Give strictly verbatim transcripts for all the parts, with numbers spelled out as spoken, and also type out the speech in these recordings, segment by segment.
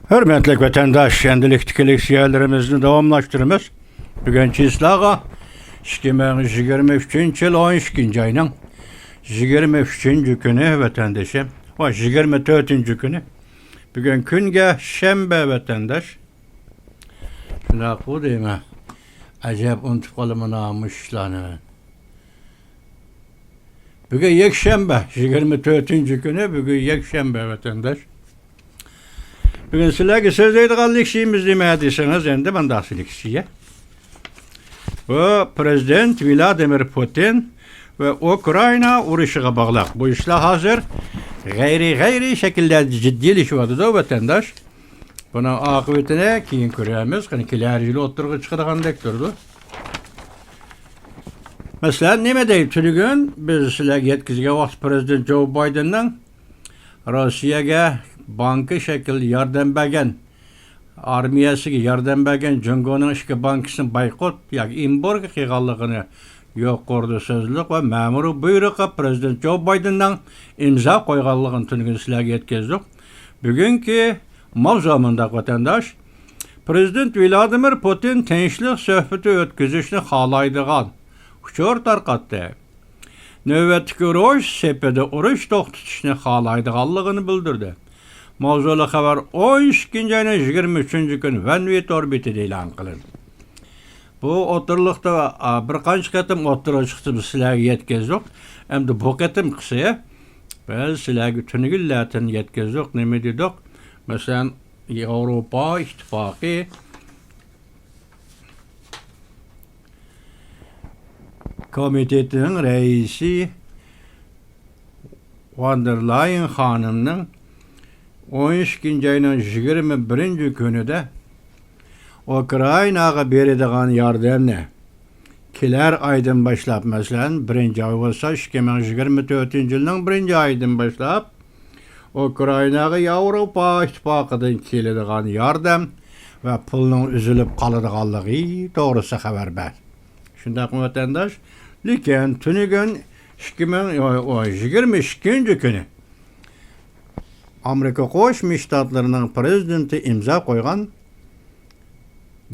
ھۆرمەتلىك ۋەتەنداش، ئەمدىلىكتىكى لېكسىيەلىرىمىزنى داۋاملاشتۇرىمىز. بۈگۈن چىسلاغا ئىككى مىڭ يىگىرمە ئۈچىنچى يىل ئون ئىككىنچى ئاينىڭ يىگىرمە ئۈچىنچى كۈنى ۋەتەندىشىم. ۋاي، يىگىرمە تۆتىنچى كۈنى. بۈگۈن كۈنگە شەنبە ۋەتەنداش. شۇنداققۇ دەيمەن. ئەجەب ئۇنتۇپ قالىمەن مۇشۇ ئىشلارنى مەن. بۈگۈن يەكشەنبە، يىگىرمە تۆتىنچى كۈنى، بۈگۈن يەكشەنبە ۋەتەنداش. بۈگۈن سىلەرگە سۆزلەيدىغان لېكسىيىمىز نېمە دېسىڭىز، ئەمدى مۇنداق لېكسىيە. بۇ پرېزىدېنت ۋلادىمىر پۇتىن ۋە ئۇكرائىنا ئۇرۇشىغا باغلىق. بۇ ئىشلار ھازىر غەيرىي، غەيرىي شەكىلدە جىددىيلىشىۋاتىدۇ، ۋەتەنداش. بۇنىڭ ئاقىۋىتىنى كېيىن كۆرەرمىز. قېنى، كېلەر يىلى ئوتتۇرىغا چىقىدىغاندەك تۇرىدۇ. مەسىلەن، نېمە دەيدۇ؟ تۈنۈگۈن بىز سىلەرگە يەتكۈزگەن ۋاقىت، پرېزىدېنت جو بايدېننىڭ روسىيەگە بانكا شەكىلدە ياردەم بەرگەن، ئارمىيەسىگە ياردەم بەرگەن جۇڭگونىڭ ئىككى بانكىسىنى بايقۇت ياكى ئېمبارگو قىلغانلىقىنى يۇقىرىدا سۆزلىدۇق ۋە مەمۇرىي بۇيرۇققا پرېزىدېنت جو بايدېننىڭ ئىمزا قويغانلىقىنى تۈنۈگۈن سىلەرگە يەتكۈزدۇق. بۈگۈنكى ماۋزۇ مۇنداق، ۋەتەنداش. پرېزىدېنت ۋلادىمىر پۇتىن تىنچلىق سۆھبىتى ئۆتكۈزۈشنى خالايدىغان ئۇچۇر تارقاتتى. نۆۋەتتىكى ئۇرۇش سېپىدە ئۇرۇش توختىتىشنى خالايدىغانلىقىنى بىلدۈردى. ماۋزۇلۇق خەۋەر ئون ئىككىنچى ئاينىڭ يىگىرمە ئۈچىنچى كۈنى ۋەنۋى تور بېتىدە ئېلان قىلىندى. بۇ ئوتتۇرىلىقتا، ئا، بىر قانچە قېتىم ئوتتۇرىغا چىقتى، بىز سىلەرگە يەتكۈزدۇق. ئەمدى بۇ قېتىمقىسى بىز سىلەرگە تۈنۈگۈنلەردىن يەتكۈزدۇق. نېمە دېدۇق؟ مەسىلەن، ياۋروپا ئىتتىپاقى كومىتېتىنىڭ رەئىسى ۋان دېر لايېن خانىمنىڭ ئون ئىككىنچى ئاينىڭ يىگىرمە بىرىنچى كۈنىدە ئۇكرائىناغا بېرىدىغان ياردەمنى كېلەر ئايدىن باشلاپ، مەسىلەن، بىرىنچى ئاي بولسا، ئىككى مىڭ يىگىرمە تۆتىنچى يىلنىڭ بىرىنچى ئايىدىن باشلاپ، ئۇكرائىناغا ياۋروپا ئىتتىپاقىدىن كېلىدىغان ياردەم ۋە پۇلنىڭ ئۈزۈلۈپ قالىدىغانلىقى توغرىسىدا خەۋەر بەردى. شۇنداقمۇ، ۋەتەنداش؟ لېكىن تۈنۈگۈن ئىككى مىڭ، يىگىرمە ئىككىنچى كۈنى ئامېرىكا قوشما شتاتلىرىنىڭ پرېزىدېنتى ئىمزا قويغان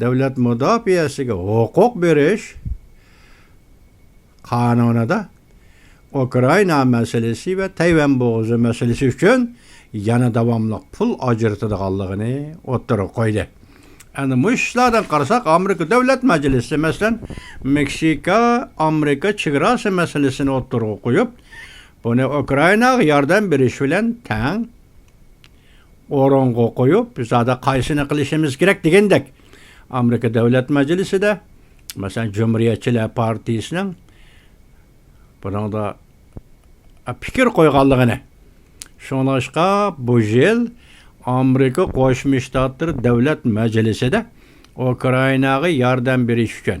دۆلەت مۇداپىئەسىگە ھوقۇق بېرىش قانۇنىدا ئۇكرائىنا مەسىلىسى ۋە تەيۋەن بوغۇزى مەسىلىسى ئۈچۈن يەنە داۋاملىق پۇل ئاجرىتىدىغانلىقىنى ئوتتۇرىغا قويدى. ئەنە مۇشۇ ئىشلاردىن قارىساق، ئامېرىكا دۆلەت مەجلىسى، مەسىلەن، مېكسىكا ئامېرىكا چېگراسى مەسىلىسىنى ئوتتۇرىغا قويۇپ، بۇنى ئۇكرائىناغا ياردەم بېرىش بىلەن تەڭ ئورۇنغا قويۇپ، زادى قايسىنى قىلىشىمىز كېرەك دېگەندەك، ئامېرىكا دۆلەت مەجلىسىدە، مەسىلەن، جۇمھۇرىيەتچىلەر پارتىيىسىنىڭ بۇنىڭدا پىكىر قويغانلىقىنى. شۇڭلاشقا بۇ يىل ئامېرىكا قوشما شتاتلىرى دۆلەت مەجلىسىدە ئۇكرائىناغا ياردەم بېرىش ئۈچۈن،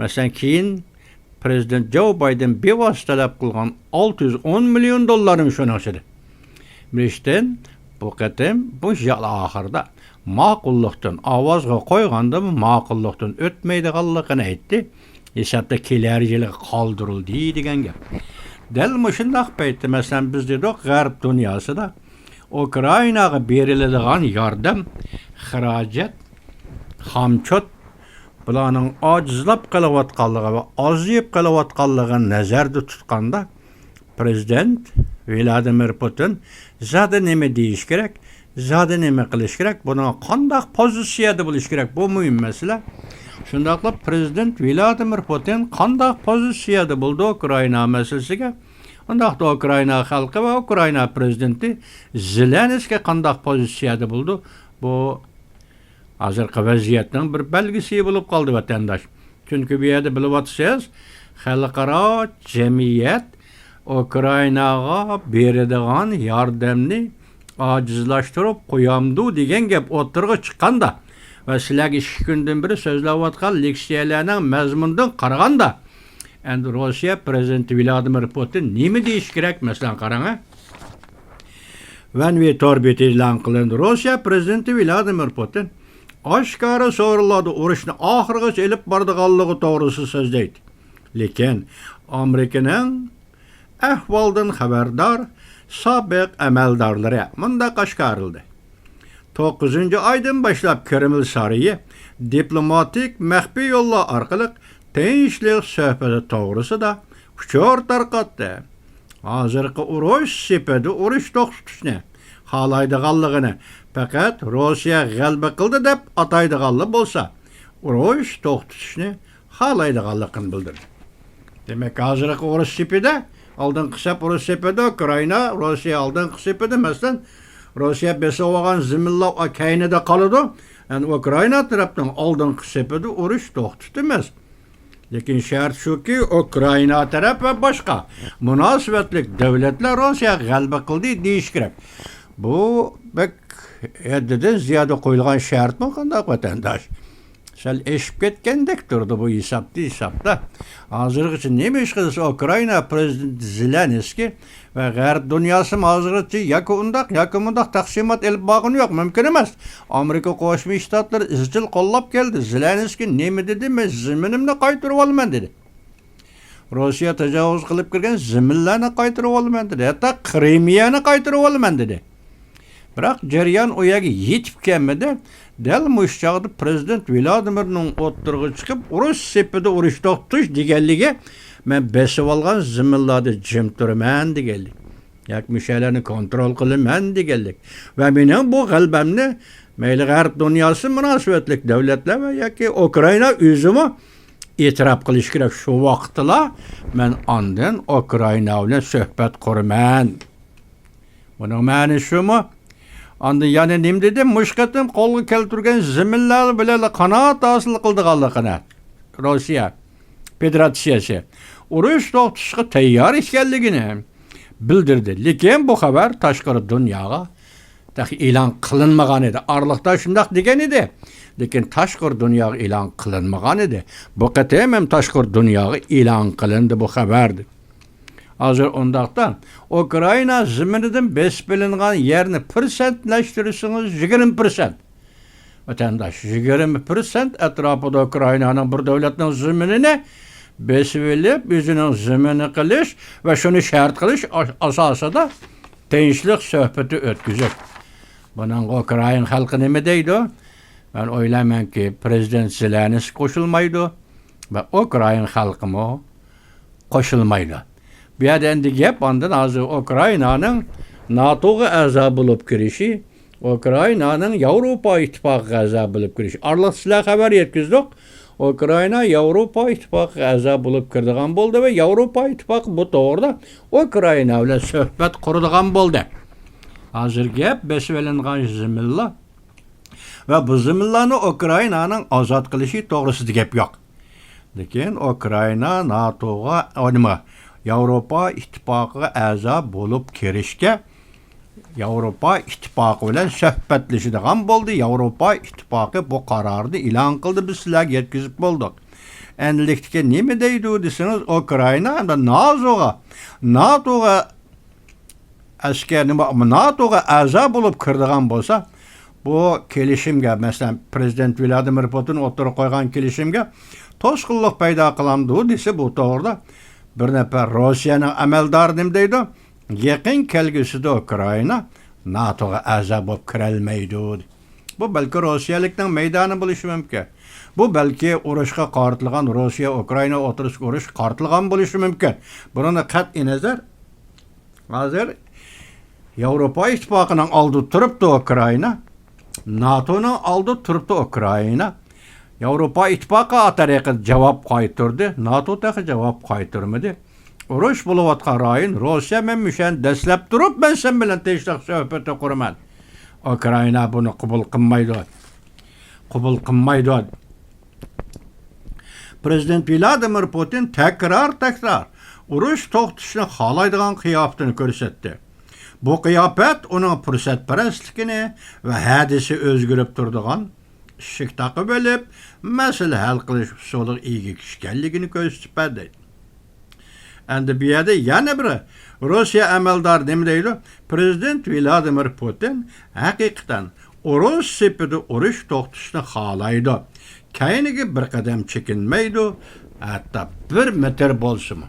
مەسىلەن، كېيىن پرېزىدېنت جو بايدېن بىۋاسىتە تەلەپ قىلغان ئالتە يۈز ئون مىليون دوللارنىمۇ شۇنىڭ ئىچىدە. بىرىنچىدىن، بۇ قېتىم بۇ يىل ئاخىرىدا ماقۇللۇقتىن، ئاۋازغا قويغاندىمۇ ماقۇللۇقتىن ئۆتمەيدىغانلىقىنى ئېيتتى. ھېسابتا كېلەر يىلغا قالدۇرۇلدى دېگەن گەپ. دەل مۇشۇنداق پەيتتە، مەسىلەن، بىز دېدۇق، غەرب دۇنياسىدا ئۇكرائىناغا بېرىلىدىغان ياردەم، خىراجەت، خامچوت، بۇلارنىڭ ئاجىزلاپ قېلىۋاتقانلىقى ۋە ئازىيىپ قېلىۋاتقانلىقىنى نەزەردە تۇتقاندا، پرېزىدېنت ۋلادىمىر پۇتىن زادى نېمە دېيىش كېرەك، زادى نېمە قىلىش كېرەك، بۇنىڭغا قانداق پوزىتسىيەدە بولۇش كېرەك، بۇ مۇھىم مەسىلە. شۇنداقلا پرېزىدېنت ۋلادىمىر پۇتىن قانداق پوزىتسىيەدە بولىدۇ ئۇكرائىنا مەسىلىسىگە؟ ئۇنداقتا ئۇكرائىنا خەلقى ۋە ئۇكرائىنا پرېزىدېنتى زېلېنسكىي قانداق پوزىتسىيەدە بولىدۇ؟ بۇ ھازىرقى ۋەزىيەتنىڭ بىر بەلگىسى بولۇپ قالدى، ۋەتەنداش. چۈنكى بۇ يەردە بىلىۋاتىسىز، خەلقئارا جەمئىيەت ئۇكرائىناغا بېرىدىغان ياردەمنى ئاجىزلاشتۇرۇپ قويامدۇ دېگەن گەپ ئوتتۇرىغا چىققاندا ۋە سىلەرگە ئىككى كۈندىن بېرى سۆزلەۋاتقان لېكسىيەلەرنىڭ مەزمۇنىدىن قارىغاندا، ئەمدى روسىيە پرېزىدېنتى ۋلادىمىر پۇتىن نېمە دېيىشى كېرەك، مەسىلەن، قاراڭ، ھە؟ ۋەنۋى تور بېتى ئېلان قىلىندى. روسىيە پرېزىدېنتى ۋلادىمىر پۇتىن ئاشكارا سورۇنلاردا ئۇرۇشنى ئاخىرغىچە ئېلىپ بارىدىغانلىقى توغرىسىدا سۆزلەيدۇ. لېكىن ئامېرىكىنىڭ ئەھۋالدىن خەۋەردار سابىق ئەمەلدارلىرى مۇنداق ئاشكارىلىدى. توققۇزىنچى ئايدىن باشلاپ كرېمل سارىيى دىپلوماتىك مەخپىي يوللار ئارقىلىق تىنچلىق سۆھبىتى توغرىسىدا ئۇچۇر تارقاتتى. ھازىرقى ئۇرۇش سېپىدە ئۇرۇش توختىتىشنى خالايدىغانلىقىنى، پەقەت روسىيە غەلىبە قىلدى دەپ ئاتايدىغانلار بولسا، ئۇرۇش توختىتىشنى خالايدىغانلىقىنى بىلدۈردى. دېمەك، ھازىرقى ئۇرۇش سېپىدە، ئالدىنقى سەپ ئۇرۇش سېپىدە، ئۇكرائىنا، روسىيە ئالدىنقى سېپىدە، مەسىلەن، روسىيە بېسىۋالغان زېمىنلار كەينىدە قالىدۇ. يەنى ئۇكرائىنا تەرەپنىڭ ئالدىنقى سېپىدە ئۇرۇش توختىتىمىز. لېكىن شەرت شۇكى، ئۇكرائىنا تەرەپ ۋە باشقا مۇناسىۋەتلىك دۆلەتلەر روسىيەگە غەلىبە قىلدى دېيىش كېرەك. بۇ بەك ھەددىدىن زىيادە قويۇلغان شەرتمۇ قانداق، ۋەتەنداش؟ سەل ئېشىپ كەتكەندەك تۇرىدۇ بۇ ھېسابتا، ھېسابتا. ھازىرغىچە نېمە ئىش قىلسا، ئۇكرائىنا پرېزىدېنتى زېلېنسكىي ۋە غەرب دۇنياسىمۇ ھازىرغىچە ياكى ئۇنداق، ياكى مۇنداق تەقسىمات ئېلىپ بارغىنى يوق، مۇمكىن ئەمەس. ئامېرىكا قوشما شتاتلىرى ئىزچىل قوللاپ كەلدى. زېلېنسكىي نېمە دېدى؟ «مەن زېمىنىمنى قايتۇرۇۋالىمەن» دېدى. روسىيە تاجاۋۇز قىلىپ كىرگەن زېمىنلارنى قايتۇرۇۋالىمەن دېدى. ھەتتا قىرىمىيەنى قايتۇرۇۋالىمەن دېدى. بىراق جەريان ئۇ يەرگە يېتىپ كەلمىدى. دەل مۇشۇ چاغدا پرېزىدېنت ۋلادىمىرنىڭ ئوتتۇرىغا چىقىپ، ئۇرۇش سېپىدە ئۇرۇش توختىتىش دېگەنلىكى، مەن بېسىۋالغان زېمىنلاردا جىم تۇرىمەن دېگەنلىك. ياكى مۇشۇ يەرلەرنى كونترول قىلىمەن دېگەنلىك. ۋە مېنىڭ بۇ غەلىبەمنى مەيلى غەرب دۇنياسى مۇناسىۋەتلىك دۆلەتلەر ۋە ياكى ئۇكرائىنا ئۆزىمۇ ئېتىراپ قىلىشى كېرەك. شۇ ۋاقىتتىلا مەن ئاندىن ئۇكرائىنا بىلەن سۆھبەت قۇرىمەن. بۇنىڭ مەنىسى شۇمۇ؟ ئاندىن يەنە نېمە دېدى؟ مۇشۇ قېتىم قولغا كەلتۈرگەن زېمىنلار بىلەن قانائەت ھاسىل قىلىدىغانلىقىنى، روسىيە فېدېراتسىيەسى ئۇرۇش توختىتىشقا تەييار ئىكەنلىكىنى بىلدۈردى. لېكىن بۇ خەۋەر تاشقىرى دۇنياغا تېخى ئېلان قىلىنمىغان ئىدى. ئارىلىقتا شۇنداق دېگەن ئىدى. لېكىن تاشقىرى دۇنياغا ئېلان قىلىنمىغان ئىدى. بۇ قېتىم ھەم تاشقىرى دۇنياغا ئېلان قىلىندى بۇ خەۋەر. ھازىر ئۇنداقتا، ئۇكرائىنا زېمىنىدىن بېسىپ ئېلىنغان يەرنى پىرسەنتلەشتۈرسىڭىز، يىگىرمە پىرسەنت. ۋەتەنداش، يىگىرمە پىرسەنت ئەتراپىدا ئۇكرائىنانىڭ بىر دۆلەتنىڭ زېمىنىنى بېسىپ ئېلىپ، ئۆزىنىڭ زېمىنى قىلىش ۋە شۇنى شەرت قىلىش ئا-، ئاساسىدا تىنچلىق سۆھبىتى ئۆتكۈزۈپ، بۇنىڭغا ئۇكرائىن خەلقى نېمە دەيدۇ؟ مەن ئويلايمەنكى، پرېزىدېنت زېلېنسكىي قوشۇلمايدۇ ۋە ئۇكرائىن خەلقىمۇ قوشۇلمايدۇ. بۇ يەردە ئەمدى گەپ ئاندىن ھازىر ئۇكرائىنانىڭ ناتوغا ئەزا بولۇپ كىرىشى، ئۇكرائىنانىڭ ياۋروپا ئىتتىپاقىغا ئەزا بولۇپ كىرىشى. ئارىلىقتا سىلەرگە خەۋەر يەتكۈزدۇق. ئۇكرائىنا ياۋروپا ئىتتىپاقىغا ئەزا بولۇپ كىرىدىغان بولدى ۋە ياۋروپا ئىتتىپاقى بۇ توغرىدا ئۇكرائىنا بىلەن سۆھبەت قۇرىدىغان بولدى. ھازىر گەپ بېسىۋېلىنغان زېمىنلار ۋە بۇ زېمىنلارنى ئۇكرائىنانىڭ ئازاد قىلىشى توغرىسىدا گەپ يوق. لېكىن ئۇكرائىنا ناتوغا، ئۇ نېمە، ياۋروپا ئىتتىپاقىغا ئەزا بولۇپ كىرىشكە، ياۋروپا ئىتتىپاقى بىلەن سۆھبەتلىشىدىغان بولدى. ياۋروپا ئىتتىپاقى بۇ قارارنى ئېلان قىلدى، بىز سىلەرگە يەتكۈزۈپ بولدۇق. ئەمدىلىكتىكى نېمە دەيدۇ دېسىڭىز، ئۇكرائىنا ھەمدە نازوغا، ناتوغا ئەسكەر، نېمە، ناتوغا ئەزا بولۇپ كىرىدىغان بولسا، بۇ كېلىشىمگە، مەسىلەن، پرېزىدېنت ۋلادىمىر پۇتىن ئوتتۇرىغا قويغان كېلىشىمگە توسقۇنلۇق پەيدا قىلامدۇ دېسە، بۇ توغرىدا بىر نەپەر روسىيەنىڭ ئەمەلدارى نېمە دەيدۇ؟ يېقىن كەلگۈسىدە ئۇكرائىنا ناتوغا ئەزا بولۇپ كىرەلمەيدۇ. بۇ بەلكى روسىيەلىكنىڭ مەيدانى بولۇشى مۇمكىن. بۇ بەلكى ئۇرۇشقا قارىتىلغان، روسىيە ئۇكرائىنا ئوتتۇرىسىدىكى ئۇرۇشقا قارىتىلغان بولۇشى مۇمكىن. بۇنىڭدىن قەتئىي نەزەر، ھازىر ياۋروپا ئىتتىپاقىنىڭ ئالدىدا تۇرۇپتۇ ئۇكرائىنا. ناتونىڭ ئالدىدا تۇرۇپتۇ ئۇكرائىنا. ياۋروپا ئىتتىپاقى ئاتارىقىدا جاۋاب قايتۇردى. ناتو تېخى جاۋاب قايتۇرمىدى. ئۇرۇش بولۇۋاتقان رايون روسىيە، مەن مۇشۇ يەردە دەسلەپ تۇرۇپ، مەن سەن بىلەن تىنچلىق سۆھبىتى قۇرىمەن. ئۇكرائىنا بۇنى قوبۇل قىلمايدۇ. قوبۇل قىلمايدۇ. پرېزىدېنت ۋلادىمىر پۇتىن تەكرار-تەكرار ئۇرۇش توختىتىشنى خالايدىغان قىياپىتىنى كۆرسەتتى. بۇ قىياپەت ئۇنىڭ پۇرسەتپەرەسلىكىنى ۋە ھەدىسى ئۆزگىرىپ تۇرىدىغان، ئىشىك تاقىۋېلىپ، مەسىلە ھەل قىلىش ئۇسۇلىغا ئىگە ئىكەنلىكىنى كۆرسىتىپ بەردى. ئەمدى بۇ يەردە يەنە بىر روسىيە ئەمەلدارى نېمە دەيدۇ؟ پرېزىدېنت ۋلادىمىر پۇتىن ھەقىقەتەن ئۇرۇش سېپىدە ئۇرۇش توختىتىشنى خالايدۇ. كەينىگە بىر قەدەم چېكىنمەيدۇ، ھەتتا بىر مېتىر بولسىمۇ.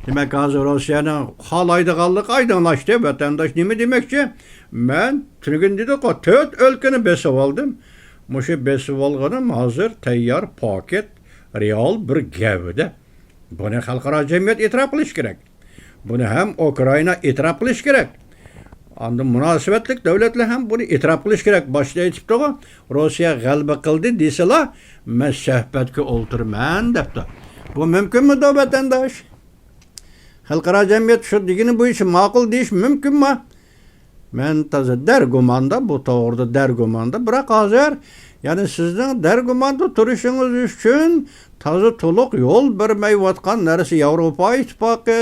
دېمەك، ھازىر روسىيەنىڭ خالايدىغانلىقى ئايدىڭلاشتى. ۋەتەنداش نېمە دېمەكچى؟ مەن تۈنۈگۈن دېدىققۇ، تۆت ئۆلكىنى بېسىۋالدىم. مۇشۇ بېسىۋالغىنىم ھازىر تەييار پاكىت، رېئال بىر گەۋدە. بۇنى خەلقئارا جەمئىيەت ئېتىراپ قىلىشى كېرەك. بۇنى ھەم ئۇكرائىنا ئېتىراپ قىلىشى كېرەك. ئاندىن مۇناسىۋەتلىك دۆلەتلەر ھەم بۇنى ئېتىراپ قىلىشى كېرەك. باشتا ئېيتىپتىغۇ، روسىيە غەلىبە قىلدى دېسىلا، مەن سۆھبەتكە ئولتۇرىمەن دەپتۇ. بۇ مۇمكىنمىدۇ، ۋەتەنداش؟ خەلقئارا جەمئىيەت شۇ دېگىنى بويىچە ماقۇل دېيىش مۇمكىنمۇ؟ مەن تازا دەرگۇماندا، بۇ توغرىدا دەرگۇماندا. بىراق ھازىر، يەنى سىزنىڭ دەرگۇماندا تۇرۇشىڭىز ئۈچۈن تازا تولۇق يول بەرمەيۋاتقان نەرسە ياۋروپا ئىتتىپاقى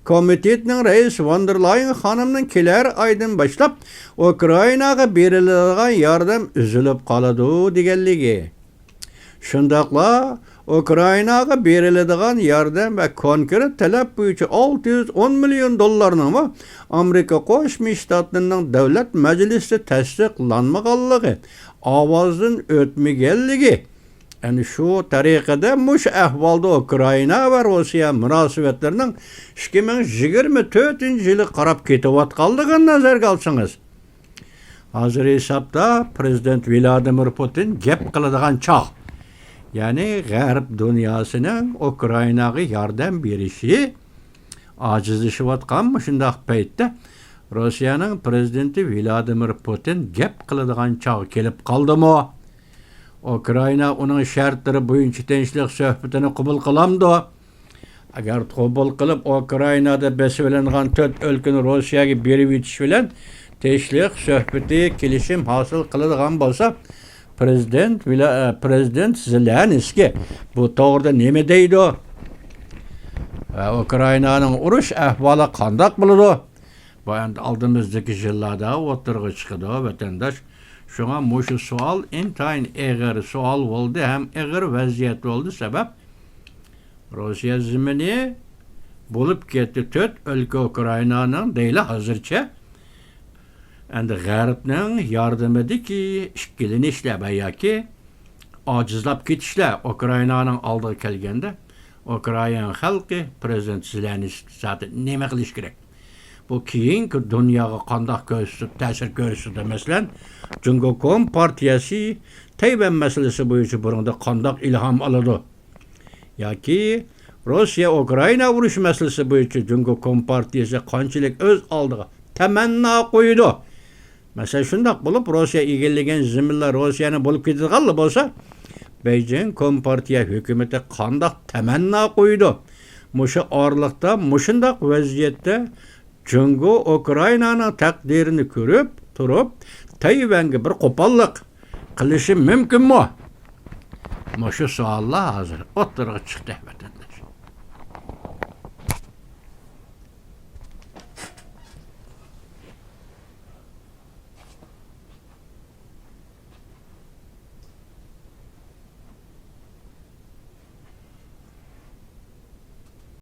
كومىتېتىنىڭ رەئىسى ۋان دېر لايېن خانىمنىڭ كېلەر ئايدىن باشلاپ ئۇكرائىناغا بېرىلىدىغان ياردەم ئۈزۈلۈپ قالىدۇ دېگەنلىكى. شۇنداقلا ئۇكرائىناغا بېرىلىدىغان ياردەم ۋە كونكرېت تەلەپ بويىچە ئالتە يۈز ئون مىليون دوللارنىڭمۇ ئامېرىكا قوشما شتاتلىرىنىڭ دۆلەت مەجلىسىدە تەستىقلانمىغانلىقى، ئاۋازدىن ئۆتمىگەنلىكى، يەنى شۇ تەرىقىدە مۇشۇ ئەھۋالدا ئۇكرائىنا ۋە روسىيە مۇناسىۋەتلىرىنىڭ ئىككى مىڭ يىگىرمە تۆتىنچى يىلىغا قاراپ كېتىۋاتقانلىقىنى نەزەرگە ئالسىڭىز، ھازىر ھېسابتا پىرېزىدېنت ۋلادىمىر پۇتىن گەپ قىلىدىغان چاغ، يەنى غەرب دۇنياسىنىڭ ئۇكرائىناغا ياردەم بېرىشى ئاجىزلىشىۋاتقان مۇشۇنداق پەيتتە، روسىيەنىڭ پىرېزىدېنتى ۋلادىمىر پۇتىن گەپ قىلىدىغان چاغ كېلىپ قالدىمۇ؟ ئۇكرائىنا ئۇنىڭ شەرتلىرى بويىچە تىنچلىق سۆھبىتىنى قوبۇل قىلامدۇ؟ ئەگەر قوبۇل قىلىپ، ئۇكرائىنادا بېسىۋېلىنغان تۆت ئۆلكىنى روسىيەگە بېرىۋېتىش بىلەن تىنچلىق سۆھبىتى، كېلىشىم ھاسىل قىلىدىغان بولسا، پىرېزىدېنت ۋلا-، ئە، پىرېزىدېنت زېلېنسكىي بۇ توغرىدا نېمە دەيدۇ؟ ۋە ئۇكرائىنانىڭ ئۇرۇش ئەھۋالى قانداق بولىدۇ؟ بۇ ئەمدى ئالدىمىزدىكى يىللاردا ئوتتۇرىغا چىقىدۇ، ۋەتەنداش. شۇڭا مۇشۇ سوئال ئىنتايىن ئېغىر سوئال بولدى ھەم ئېغىر ۋەزىيەت بولدى، سەۋەب روسىيە زېمىنى بولۇپ كەتتى. تۆت ئۆلكە ئۇكرائىنانىڭ دەيلى ھازىرچە ئەمدى غەربنىڭ ياردىمىدىكى ئىككىلىنىشلەر ۋە ياكى ئاجىزلاپ كېتىشلەر ئۇكرائىنانىڭ ئالدىغا كەلگەندە، ئۇكرائىنا خەلقى، پىرېزىدېنت زېلېنسكىي زادى نېمە قىلىش كېرەك؟ بۇ كېيىنكى دۇنياغا قانداق كۆرسىتىپ، تەسىر كۆرسىتىدۇ؟ مەسىلەن، جۇڭگو كومپارتىيەسى تەيۋەن مەسىلىسى بويىچە بۇنىڭدا قانداق ئىلھام ئالىدۇ؟ ياكى روسىيە ئۇكرائىنا ئۇرۇش مەسىلىسى بويىچە جۇڭگو كومپارتىيەسى قانچىلىك ئۆز ئالدىغا تەمەننا قويىدۇ؟ مەسىلەن، شۇنداق بولۇپ، روسىيە ئىگىلىگەن زېمىنلار روسىيەنىڭ بولۇپ كېتىدىغانلا بولسا، بېيجىڭ كومپارتىيە ھۆكۈمىتى قانداق تەمەننا قويىدۇ؟ مۇشۇ ئارىلىقتا، مۇشۇنداق ۋەزىيەتتە جۇڭگو ئۇكرائىنانىڭ تەقدىرىنى كۆرۈپ تۇرۇپ، تەيۋەنگە بىر قوپاللىق قىلىشى مۇمكىنمۇ؟ مۇشۇ سوئاللار ھازىر ئوتتۇرىغا چىقتى، ئەلۋەتتە.